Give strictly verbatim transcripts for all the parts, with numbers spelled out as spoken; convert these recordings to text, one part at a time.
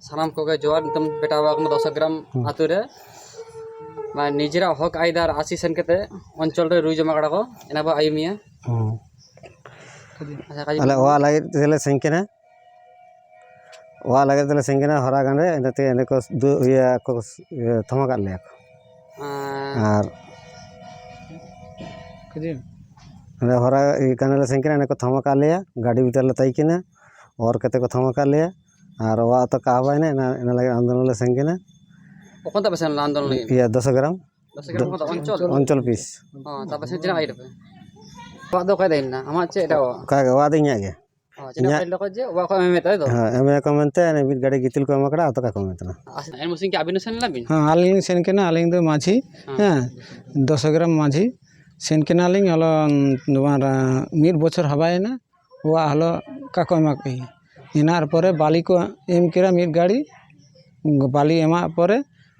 ᱥᱟᱱᱟᱢ ᱠᱚᱜᱮ ᱡᱚᱦᱟᱨ᱾ ᱱᱤᱛᱚᱝ ᱵᱮᱴᱟ ᱵᱟᱵᱟ ᱠᱚ ᱫᱚᱥ ᱜᱨᱟᱢ ᱦᱩᱸ᱾ ᱟᱛᱳ ᱨᱮ ᱢᱟᱱᱮ ᱱᱤᱡᱮᱨᱟᱜ ᱦᱚᱠ ᱟᱹᱭᱫᱟᱹᱨ ᱟᱥᱤ ᱥᱮᱱ ᱠᱟᱛᱮ ᱚᱧᱪᱚᱞ ᱨᱮ ᱨᱩᱭ ᱡᱚᱢᱟ ᱠᱟᱱᱟ ᱠᱚ, ᱮᱱᱟ ᱵᱚ ᱟᱭᱩᱢᱤᱭᱟ᱾ ᱦᱩᱸ᱾ ᱟᱪᱪᱷᱟ, ᱠᱟᱡᱤ ᱟᱞᱮ ᱵᱟᱹᱵᱩ᱾ ᱚᱲᱟᱜ ᱞᱟᱹᱜᱤᱫ ᱛᱮᱞᱮ ᱥᱮᱱ ᱠᱟᱱᱟ, ᱚᱲᱟᱜ ᱞᱟᱹᱜᱤᱫ ᱛᱮᱞᱮ ᱥᱮᱱ ᱠᱟᱱᱟ ᱦᱚᱨᱟ ᱜᱟᱱ ᱨᱮ, ᱤᱱᱟᱹᱛᱮ ᱤᱱᱟᱹ ᱠᱚ ᱫᱩ-, ᱤᱭᱟᱹ ᱠᱚ, ᱤᱭᱟᱹ, ᱛᱷᱟᱢᱟ ᱠᱟᱜ ᱞᱮᱭᱟ ᱠᱚ᱾ ᱟᱨ ᱠᱟᱡᱤ? ᱚᱸᱰᱮ ᱦᱚᱨᱟ ᱤᱭᱟᱹ ᱠᱟᱱᱟ ᱞᱮ ᱥᱮᱱ ᱠᱟᱱᱟ, ᱤᱱᱟᱹ ᱠᱚ ᱛᱷᱟᱢᱟ ᱠᱟᱜ ᱞᱮᱭᱟ, ᱜᱟᱹᱰᱤ ᱵᱷᱤᱛᱟᱹᱨ ᱞᱮ ᱛᱟᱦᱮᱸ ᱠᱟᱱᱟ, ᱚᱨ ᱠᱟᱛᱮ ᱠᱚ ᱛᱷᱟᱢᱟ ᱠᱟᱜ ᱞᱮᱭᱟ᱾ ᱟᱨ ᱚᱲᱟᱜ ᱛᱚ ᱠᱟᱦᱟ ᱵᱟᱭᱱᱟ, ᱤᱱᱟᱹ, ᱤᱱᱟᱹ ᱞᱟᱹᱜᱤᱫ ᱟᱱᱫᱳᱞᱚᱱ ᱞᱮ ᱥᱮᱱ ᱠᱟᱱᱟ᱾ ᱚᱠᱚᱭ ᱛᱟᱯᱮ ᱥᱮᱱ ᱞᱮᱱᱟ ᱟᱱᱫᱳᱞᱚᱱ ᱞᱟᱹᱜᱤᱫ? ᱤᱭᱟᱹ, ᱫᱚᱥ ᱜᱨᱟᱢ᱾ ᱫᱚᱥ ᱜᱨᱟᱢ ᱠᱷᱚᱱ ᱫᱚ ᱚᱧᱪᱚᱞ? ᱚᱧᱪᱚᱞ ᱯᱤᱥ᱾ ᱦᱚᱸ, ᱛᱟᱯᱮ ᱥᱮᱱ ᱪᱮᱫᱟᱜ ᱟᱭ ᱨᱮᱯᱮ? ᱚᱲᱟᱜ ᱫᱚ ᱚᱠᱟᱭ ᱛᱟᱦᱮᱸ ᱞᱮᱱᱟ? ᱟᱢᱟᱜ ᱪᱮᱫ ᱮᱴᱟᱜ ᱚᱲᱟᱜ? ᱚᱠᱟ ᱜᱮ, ᱚᱲᱟᱜ ᱫᱚ ᱤᱧᱟᱹᱜ ᱜᱮ᱾ ᱦᱚᱸ, ᱪᱮᱫᱟᱜ ᱤᱧᱟᱹᱜ ᱯᱟᱹᱦᱤᱞ ᱫᱚᱠᱚ ᱡᱮ ᱚᱲᱟᱜ ᱠᱷᱚᱱ ᱮᱢ ᱮᱢᱮᱫ ᱛᱟᱭ ᱫᱚ? ᱦᱮᱸ, ᱮᱢ ᱮ ᱠᱚ ᱢᱮᱱᱛᱮ ᱚᱱᱮ ᱢᱤᱫ ᱜᱟᱹᱰᱤ ᱜᱤᱛᱤᱞ ᱠᱚ ᱮᱢ ᱟᱠᱟᱫᱟ, ᱟᱫᱚ ᱚᱠᱟ ᱠᱚ ᱮᱢᱮᱫ ᱛᱟᱦᱮᱱᱟ? ᱟᱪᱪᱷᱟ, ᱮᱱ ᱢᱩᱥᱤᱱ ᱠᱤ ᱟᱹᱵᱤᱱ ᱦᱚᱸ ᱥᱮᱱ ᱞᱮᱱᱟ ᱵᱤᱱ? ᱦᱮᱸ, ᱟᱹᱞᱤᱧ ᱞᱤᱧ ᱥᱮᱱ ᱠᱟᱱᱟ, ᱟᱹᱞᱤᱧ ᱫᱚ ᱢᱟᱹᱡᱷᱤ᱾ ᱦᱮᱸ᱾ ᱦᱮᱸ, ᱫᱚᱥ ᱜᱨᱟᱢ ᱢᱟᱹᱡᱷᱤ ᱥᱮᱱ ᱠᱟᱱᱟᱞᱤᱧ, ᱦᱚᱞᱚ ᱱᱚᱣᱟ ᱢᱤᱫ ᱵᱚᱪᱷᱚᱨ ᱦᱟᱵᱟᱭᱮᱱᱟ᱾ ᱚᱲᱟᱜ ᱦᱚᱞᱚ ᱚᱠᱟ ᱠᱚ ᱮᱢᱟ ᱠᱚ? ᱤᱱᱟᱹ ᱯᱚᱨᱮ ᱵᱟᱹᱞᱤ ᱠᱚ ᱮᱢ ᱠᱮᱫᱟ ᱢᱤᱫ ᱜᱟᱹᱲᱤ᱾ ᱵᱟᱹᱞᱤ ᱮᱢᱟᱜ ᱯᱚᱨᱮ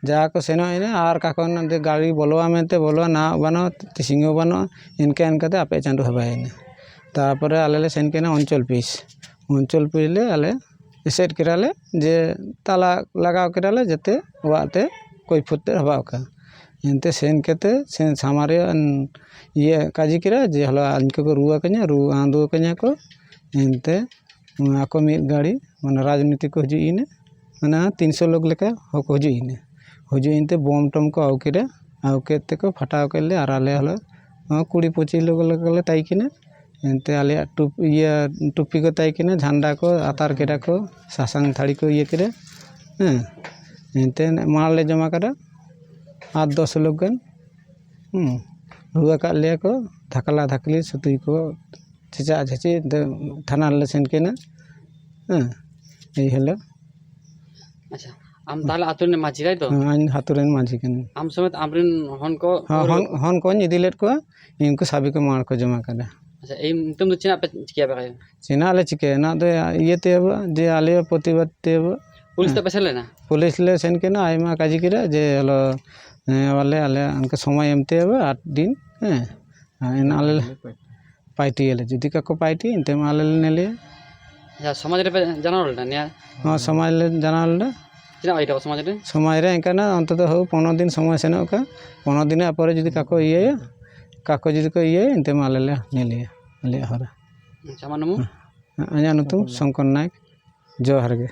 ᱡᱟ ᱠᱚ ᱥᱮᱱᱚᱜ ᱮᱱᱟ, ᱟᱨ ᱚᱠᱟ ᱠᱷᱚᱱ ᱚᱱᱛᱮ ᱜᱟᱹᱲᱤ ᱵᱚᱞᱚᱣᱟ ᱢᱮᱱᱛᱮ ᱵᱚᱞᱚᱣᱟ, ᱱᱟᱣᱟ ᱵᱟᱹᱱᱩᱜᱼᱟ, ᱛᱤᱥᱤᱝ ᱦᱚᱸ ᱵᱟᱹᱱᱩᱜᱼᱟ᱾ ᱤᱱᱠᱟᱹ ᱤᱱᱠᱟᱹᱛᱮ ᱟᱯᱮ ᱪᱟᱸᱫᱚ ᱦᱟᱵᱟᱭᱮᱱᱟ᱾ ᱛᱟᱨᱯᱚᱨᱮ ᱟᱞᱮ ᱞᱮ ᱥᱮᱱ ᱠᱟᱱᱟ ᱚᱧᱪᱚᱞ ᱯᱤᱥ᱾ ᱚᱧᱪᱚᱞ ᱯᱤᱥ ᱞᱮ ᱟᱞᱮ ᱮᱥᱮᱫ ᱠᱮᱫᱟᱞᱮ ᱡᱮ ᱛᱟᱞᱟ ᱞᱟᱜᱟᱣ ᱠᱮᱫᱟᱞᱮ ᱡᱟᱛᱮ ᱚᱲᱟᱜ ᱛᱮ ᱠᱳᱭᱯᱷᱚᱛ ᱛᱮ ᱦᱟᱵᱟᱣ ᱠᱟᱜ᱾ ᱮᱱᱛᱮ ᱥᱮᱱ ᱠᱟᱛᱮ ᱥᱮᱱ ᱥᱟᱢᱟᱝ ᱨᱮ ᱤᱭᱟᱹ ᱠᱟᱡᱤ ᱠᱮᱫᱟ ᱡᱮ ᱦᱚᱞᱟ ᱤᱱᱠᱟᱹ ᱠᱚ ᱨᱩᱣᱟᱹ ᱠᱟᱹᱧᱟ, ᱨᱩᱣᱟᱹ ᱟᱸᱫᱩ ᱠᱟᱹᱧᱟ ᱠᱚ᱾ ᱮᱱᱛᱮ ᱟᱠᱚ ᱢᱤᱫ ᱜᱟᱹᱲᱤ ᱢᱟᱱᱮ ᱨᱟᱡᱽᱱᱤᱛᱤ ᱠᱚ ᱦᱤᱡᱩᱜ ᱤᱱᱟᱹ, ᱢᱟᱱᱮ ᱛᱤᱱᱥᱚ ᱞᱳᱠ ᱞᱮᱠᱟ ᱦᱚᱲ ᱠᱚ ᱦᱤᱡᱩᱜ ᱤᱱᱟᱹ᱾ ᱦᱤᱡᱩᱜ ᱤᱱᱛᱮ ᱵᱳᱢ ᱴᱳᱢ ᱠᱚ ᱟᱹᱜᱩ ᱠᱮᱫᱟ, ᱟᱹᱜᱩ ᱠᱮᱫ ᱛᱮᱠᱚ ᱯᱷᱟᱴᱟᱣ ᱠᱮᱫ ᱞᱮᱭᱟ ᱟᱨ ᱟᱞᱮ ᱦᱚᱞᱮ ᱠᱩᱲᱤ ᱯᱚᱸᱪᱤᱥ ᱞᱳᱠ ᱞᱮᱠᱟ ᱞᱮ ᱛᱟᱦᱮᱸ ᱠᱟᱱᱟ᱾ ᱮᱱᱛᱮ ᱟᱞᱮᱭᱟᱜ ᱴᱩᱯ-, ᱤᱭᱟᱹ, ᱴᱩᱯᱤ ᱠᱚ ᱛᱟᱦᱮᱸ ᱠᱟᱱᱟ, ᱡᱷᱟᱱᱰᱟ ᱠᱚ ᱟᱛᱟᱨ ᱠᱮᱫᱟ ᱠᱚ, ᱥᱟᱥᱟᱝ ᱛᱷᱟᱹᱨᱤ ᱠᱚ ᱤᱭᱟᱹ ᱠᱮᱫᱟ᱾ ᱦᱮᱸ, ᱮᱱᱛᱮ ᱢᱟᱲ ᱞᱮ ᱡᱚᱢᱟ ᱠᱟᱫᱟ ᱟᱴ ᱫᱚᱥ ᱞᱳᱠ ᱜᱟᱱ᱾ ᱦᱮᱸ, ᱨᱩᱣᱟᱹ ᱠᱟᱜ ᱞᱮᱭᱟ ᱠᱚ, ᱫᱷᱟᱠᱞᱟ ᱫᱷᱟᱠᱞᱤ ᱥᱩᱛᱩᱭ ᱠᱚ, ᱪᱮᱪᱟᱜ ᱪᱮᱪᱤ ᱛᱷᱟᱱᱟ ᱨᱮᱞᱮ ᱥᱮᱱ ᱠᱟᱱᱟ᱾ ᱦᱮᱸ, ᱮᱭ ᱦᱤᱞᱳᱜ᱾ ᱟᱪᱪᱷᱟ, ᱟᱢ ᱛᱟᱦᱚᱞᱮ ᱟᱛᱳ ᱨᱮᱱ ᱢᱟᱹᱡᱷᱤ, ᱛᱟᱭ ᱛᱚ? ᱦᱮᱸ, ᱤᱧ ᱟᱛᱳ ᱨᱮᱱ ᱢᱟᱹᱡᱷᱤ ᱠᱟᱹᱱᱟᱹᱧ᱾ ᱟᱢ ᱥᱚᱢᱮᱛ ᱟᱢᱨᱮᱱ ᱦᱚᱱ ᱠᱚ? ᱦᱮᱸ, ᱦᱚᱱ, ᱦᱚᱱ ᱠᱚᱧ ᱤᱫᱤ ᱞᱮᱫ ᱠᱚᱣᱟ, ᱤᱧ ᱠᱚ ᱥᱟᱵᱤ ᱠᱚ ᱢᱟᱲ ᱠᱚ ᱡᱚᱢᱟ ᱠᱟᱫᱟ᱾ ᱟᱪᱪᱷᱟ, ᱮᱭ ᱧᱩᱛᱩᱢ ᱫᱚ ᱪᱮᱫ ᱯᱮ ᱪᱤᱠᱟᱹᱭᱟ ᱯᱮ? ᱪᱮᱫ ᱞᱮ ᱪᱤᱠᱟᱹᱭᱟ, ᱚᱱᱟ ᱫᱚ ᱤᱭᱟᱹ ᱛᱮ ᱟᱵᱚ, ᱡᱮ ᱟᱞᱮ ᱯᱨᱚᱛᱤᱵᱟᱫ ᱛᱮ ᱟᱵᱚ᱾ ᱯᱩᱞᱤᱥ ᱦᱮᱸ᱾ ᱛᱮ ᱯᱮ ᱥᱮᱱ ᱞᱮᱱᱟ? ᱯᱩᱞᱤᱥ ᱞᱮ ᱥᱮᱱ ᱠᱟᱱᱟ, ᱟᱭᱢᱟ ᱠᱟᱡᱤ ᱠᱮᱫᱟ, ᱡᱮ ᱟᱞᱚ, ᱦᱮᱸ, ᱵᱚᱞᱮ ᱟᱞᱮ ᱚᱱᱠᱟ ᱥᱚᱢᱚᱭ ᱮᱢ ᱛᱮ ᱟᱵᱚ ᱟᱴ ᱫᱤᱱ, ᱦᱮᱸ, ᱟᱨ ᱮᱱ ᱟᱞᱮ ᱞᱮ ᱯᱟᱭᱴᱤᱭᱟᱞᱮ, ᱡᱩᱫᱤ ᱠᱟᱠᱚ ᱯᱟᱭᱴᱤ, ᱮᱱᱛᱮ ᱢᱟ ᱟᱞᱮ ᱞᱮ ᱧᱮᱞᱮᱭᱟ᱾ ᱟᱪᱪᱷᱟ, ᱥᱚᱢᱟᱡᱽ ᱨᱮᱯᱮ ᱡᱟᱱᱟᱣ ᱞᱮᱱᱟ ᱱᱤᱭᱟᱹ? ᱦᱚᱸ, ᱥᱚᱢᱟᱡᱽ ᱞᱮ ᱡᱟᱱᱟᱣ ᱞᱮᱱᱟ᱾ ᱛᱤᱱᱟᱹᱜ ᱦᱩᱭ ᱠᱟᱱᱟ ᱥᱚᱢᱟᱡᱽ ᱨᱮ? ᱥᱚᱢᱟᱡᱽ ᱨᱮ ᱮᱱᱠᱟᱱᱟᱜ ᱚᱱᱛᱚᱛᱚ ᱦᱳ ᱯᱚᱱᱨᱚ ᱫᱤᱱ ᱥᱚᱢᱚᱭ ᱥᱮᱱᱚᱜ ᱠᱟᱱ᱾ ᱯᱚᱱᱨᱚ ᱫᱤᱱ ᱯᱚᱨᱮ ᱡᱩᱫᱤ ᱠᱟᱠᱚ ᱤᱭᱟᱹᱭᱟ, ᱠᱟᱠᱚ ᱡᱩᱫᱤ ᱠᱚ ᱤᱭᱟᱹᱭᱟ, ᱮᱱᱛᱮ ᱢᱟ ᱟᱞᱮ ᱞᱮ ᱧᱮᱞᱮᱭᱟ, ᱟᱞᱮᱭᱟᱜ ᱦᱚᱨᱟ᱾ ᱟᱪᱪᱷᱟ, ᱟᱢᱟᱜ ᱱᱩᱢᱩ? ᱦᱮᱸ, ᱤᱧᱟᱹᱜ ᱧᱩᱛᱩᱢ ᱥᱚᱝᱠᱚᱨ ᱱᱟᱭᱮᱠ᱾ ᱡᱚᱦᱟᱨ ᱜᱮ᱾